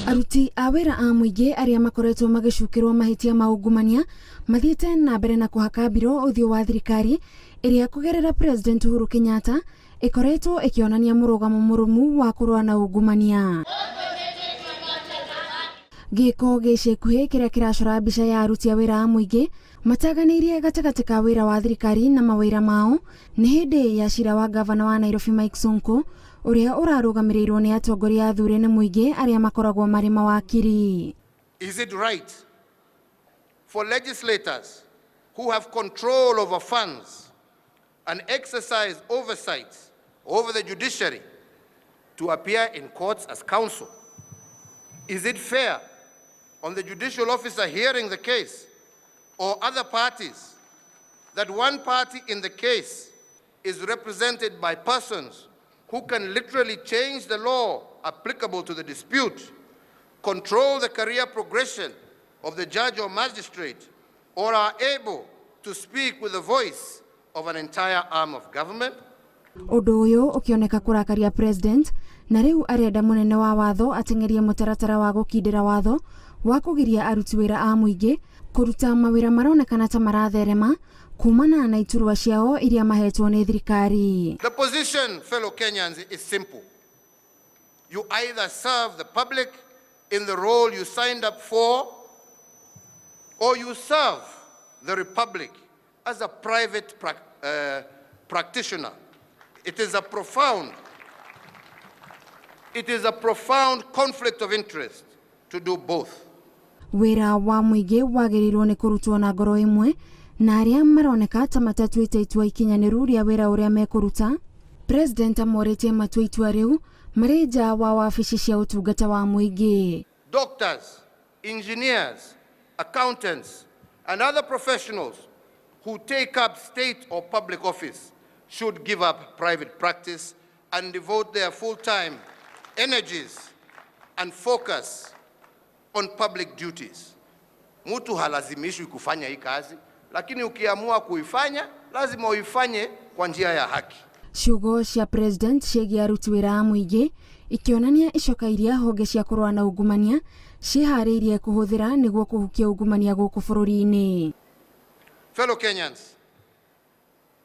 Aruti a wĩra a mũingĩ arĩa makoretwo magĩcukĩrwo mahĩtia ma ungumania mathiĩte na mbere na kũhaka mbiro ũthiũ wa thirikari ĩrĩa kũgerera President Uhuru Kenyatta ĩkoretwo ĩkĩonania mũrũgamo mũrũmu wa kũrũa na ungumania. Gĩko gĩa ica ikuhĩ kĩrĩa kĩracora mbica ya aruti a wĩra a mũingĩ mataganĩirie gatagatĩ ka wĩra wa thirikari na mawĩra mao nĩ hĩndĩ ya cira wa ngavana wa Nairobi Mike Sonko ũrĩa ũrarũgamĩrĩirwo nĩ atongoria athure nĩ mũingĩ arĩa makoragwo marĩ mawakiri. Is it right for legislators who have control over funds and exercise oversight over the judiciary to appear in courts as counsel? Is it fair on the judicial officer hearing the case or other parties that one party in the case is represented by persons who can literally change the law applicable to the dispute, control the career progression of the judge or magistrate, or are able to speak with the voice of an entire arm of government? Ũndũ ũyũ ũkĩoneka kũrakaria president na rĩu arenda mũnene wa watho ateng'erie mũtaratara wa gũkindĩra watho wa kũgiria aruti wĩra a mũingĩ kũruta mawĩra maronekana ta maratherema kumana na iturwa ciao iria mahetwo nĩ thirikari. The position, fellow Kenyans, is simple. You either serve the public in the role you signed up for, or you serve the republic as a private practitioner. It is a profound conflict of interest to do both. Wĩra wa mũingĩ wagĩrĩirwo nĩ kũrutwo na ngoro ĩmwe na arĩa maroneka ta matatuĩte itua ikinyanĩru rĩa wĩra ũrĩa mekũruta. President amorĩtie matue itua rĩu marĩ nja wa wabici cia ũtungata wa mũingĩ. Doctors, engineers, accountants, and other professionals who take up state or public office should give up private practice and devote their full-time energies and focus on public duties. Mtu halazimishwi kufanya hii kazi, lakini ukiamua kuifanya lazima uifanye kwa njia ya haki. Ciugo cia president ciĩgiĩ aruti wĩra a mũingĩ ikĩonania icoka iria honge cia kũrũa na ungumania ciĩharĩirie kũhũthĩra nĩguo kũhukia ungumania gũkũ bũrũri-inĩ. Fellow Kenyans,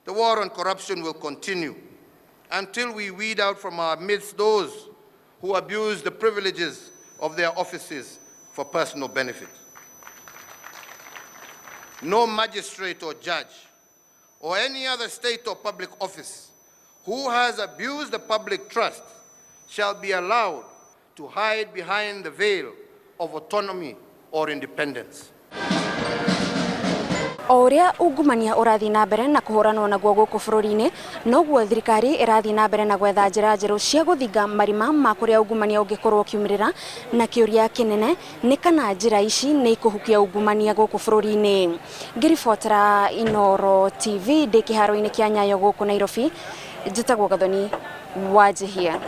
the war on corruption will continue until we weed out from our midst those who abuse the privileges of their offices for personal benefit. No magistrate or judge or any other state or public office who has abused the public trust shall be allowed to hide behind the veil of autonomy or independence. O ũrĩa ungumania ũrathiĩ na mbere na kũhũranwo naguo gũkũ bũrũri-inĩ, noguo thirikari ĩrathiĩ na mbere na gwetha njĩra njerũ cia gũthinga marima ma kũrĩa ungumania ũngĩkorwo ũkiumĩrĩra, na kĩũria kĩnene nĩ kana njĩra ici nĩ ikũhukia ungumania gũkũ bũrũri-inĩ. Ngĩribotera Inooro TV ndĩ kĩharo-inĩ kĩa Nyayo gũkũ Nairobi, njĩtagwo Gathoni Wanjihia.